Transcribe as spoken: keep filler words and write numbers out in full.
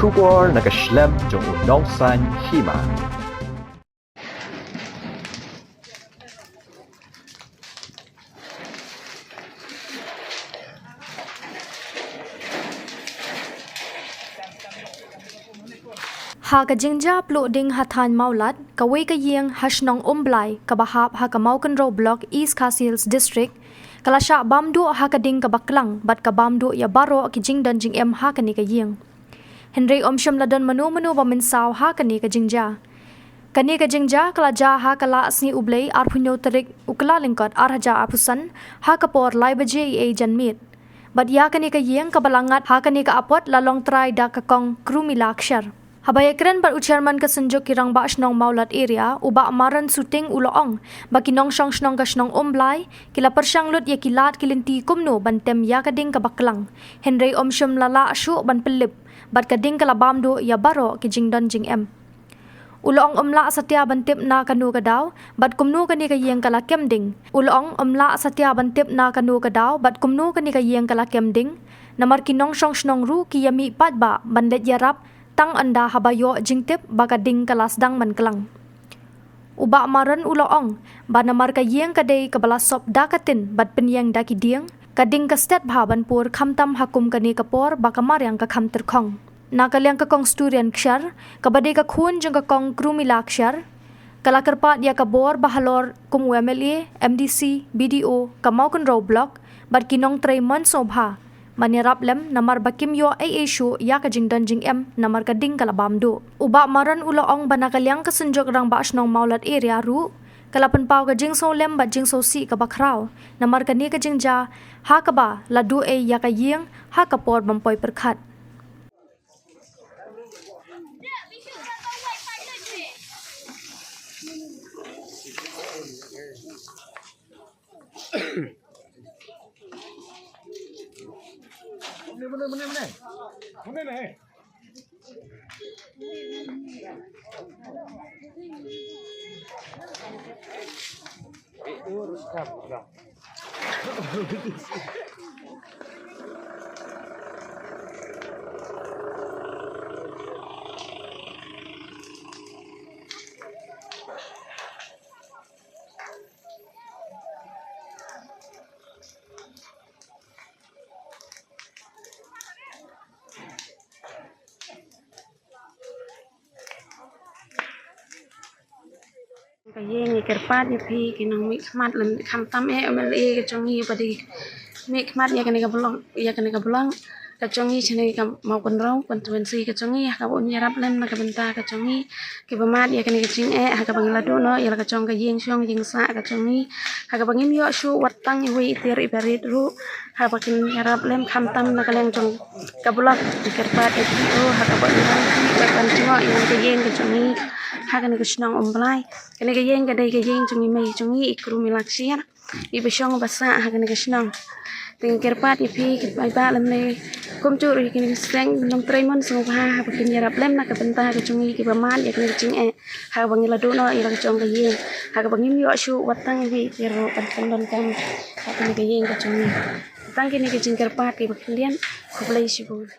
Khubor na ka shlem jong u nongsaiñ hima. Ha ka jingjia pluh ding ha thaiñ Mawlad, kawei ka ïing ha shnong Umblai, kaba hap ha ka Mawkynrew Block, East Khasi Hills District, ka la shah bam duh ha ka ding kaba klang, bad ka bam duh ïa baroh ki jingdon jingem ha kane ka ïing. Hynrei ym shym la don mano mano ba mynsaw ha kane ka jingjia. Kane ka jingjia ka la jia ha ka lad sngi U Blei arphew hynñiew tarik u Kyllalyngkot ar hajar arphew san, ha ka por lai baje eiei janmiet. Bad ïa kane ka ïing kaba la ngat ha kane ka apot la long trai da ka kong Krumila Ksher. Haba ïakren bad u chairman ka Synjuk ki Rangbah Shnong Mawlad Area, u Bah Maran Suting, u la ong ba ki nongshong shnong ka shnong Umblai ki la pyrshang lut ïa ki lad ki lynti kumno ban tem ïa ka ding kaba klang. Hynrei ym shym la lah shuh ban pynlip, bad ka ding ka la bam duh ïa baroh ki jingdon jingem. U la ong ym lah satia ban tip na kano ka daw bad kumno kane ka ïing ka la kem ding. U la ong ym lah satia ban tip na kano ka daw bad kumno kane ka ïing ka la kem ding. Namar ki nongshong shnong ruh ki ïa mih paidbah ban leit ïarap tang ynda haba ïoh jingtip ba ka ding ka la sdang ban klang. U Bah Maran u la ong ba namar ka ïing ka dei kaba la sop da ka tin bad pynïeng da ki dieng, ka ding ka stet bha ban pur khamtam ha kum kane ka por ba ka mariang ka kham tyrkhong. Na ka liang ka kong Sturian Ksher, kaba dei ka khun jong ka kong Krumila Ksher, ka la kyrpad ïa ka bor ba halor kum u M L A, M D C, B D O, ka Mawkynrew Block, bad ki nongtrei mon sngewbha ban ïarap lem namar ba kim ïoh eiei shuh ïa ka jingdon jingem namar ka ding ka la bam duh. U Bah Maran u la ong ba na ka liang ka Synjuk Rangbah Shnong Mawlad Area ruh ka la pynpaw ka jingsngewlem bad jingsngewsih kaba khraw namar kane ka jingjia, ha kaba la duh ei ïa ka ïing ha ka por bym poi pyrkhat. Ka ïing ngi kyrpad ïa phi ki nongmihkhmat lem khamtam eh M L A ka jong ngi ba dei mihkhmat ïa kane ka Block, ïa kane ka Block ka jong ngi shane ka Mawkynrew constituency ka jong ngi ha kaba un ïarap lem na ka bynta ka jong ngi kiba mad ïa kane ka jingeh ha kaba ngi la duh noh ïa la ka jong ka ïing shong ïing sah ka jong ngi ha kaba ngim ïoh shuh wat tang iwei i tiar i barit ruh ha kaba kin ïarap lem khamtam na ka liang jong ka Block. Ngi kyrpad ïa D O ha kaba un ban phi ban jngoh ïa ka ïing ka jong ngi ha kane ka shnong Umblai. Kane ka ïing ka dei ka ïing jong i mei jong ngi i Krumila Ksher, iba shong ba sah ha kane ka shnong. Te ngi kyrpad ïa phi ki paidbah lem ne kumjuh ruh ïa kine ki seng nongtrei mon sngewbha ha ba kin ïarap lem na ka bynta ka jong ngi kiba mad ïa kane ka jingeh ha kaba ngi la duh noh ïa la ka jong ka ïing ha kaba ngim ïoh shuh wat tang iwei i tiar ruh ban pyndonkam ha kane ka ïing ka jong ngi. Tang kine ki jingkyrpad kiba khyndiat. Khublei shibun.